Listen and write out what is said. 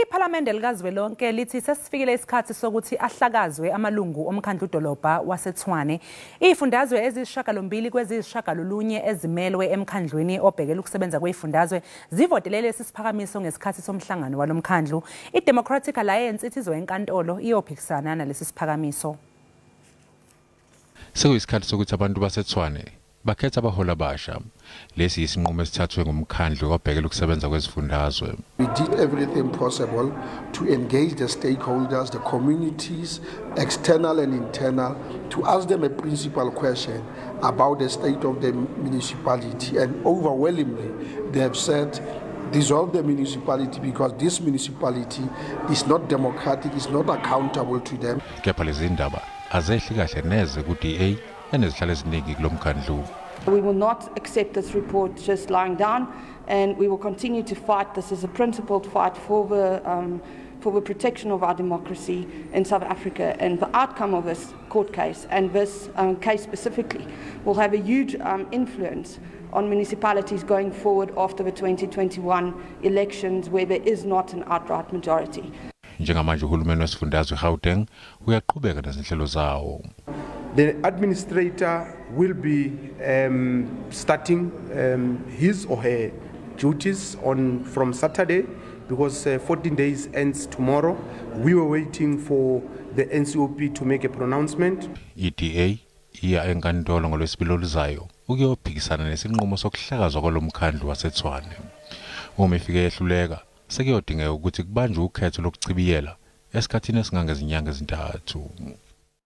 Iphalamende likazwelonke lithi sesifikile isikhathi sokuthi ahlakazwe amalungu omkhandlu-dolobha waseTshwane. Izifundazwe eziyisishiyagalombili kweziyisishiyagalolunye ezimelwe emkhandlwini obhekele ukusebenza kwezifundazwe zivotele lesi siphakamiso ngesikhathi somhlangano walomkhandlu. I-Democratic Alliance ithi izoya enkantolo iyophikisana nalesi siphakamiso. Sekuyisikhathi sokuthi abantu baseTshwane bakhethe abaholi abasha. Lesi yisinqumo esithathwe ngumkhandlu obhekele ukusebenza kwezifundazwe. We did everything possible to engage the stakeholders, the communities, external and internal, to ask them a principal question about the state of the municipality. And overwhelmingly, they have said, dissolve the municipality because this municipality is not democratic, is not accountable to them. Kepha lezi ndaba azehli kahle neze ku-DA enezihlalo eziningi kulomkhandlu. We will not accept this report just lying down, and we will continue to fight. This is a principled fight for the protection of our democracy in South Africa. And the outcome of this court case, and this case specifically, will have a huge influence on municipalities going forward after the 2021 elections, where there is not an outright majority. Njengamanje uhulumeni wesifundazwe iGauteng uyaqhubeka nezinhlelo zawo. The administrator will be starting his or her duties on from Saturday because 14 days ends tomorrow. We were waiting for the NCOP to make a pronouncement. I-DA iya enkantolo ngolwesibili oluzayo ukuyophikisana nesinqumo sokuhlakazwa kwalomkhandlu waseTshwane. Uma ifike yehluleka, sekuyodingeka ukuthi kubanjwe ukhetho lokuchibiyela esikhathini esingangezinyanga ezintathu.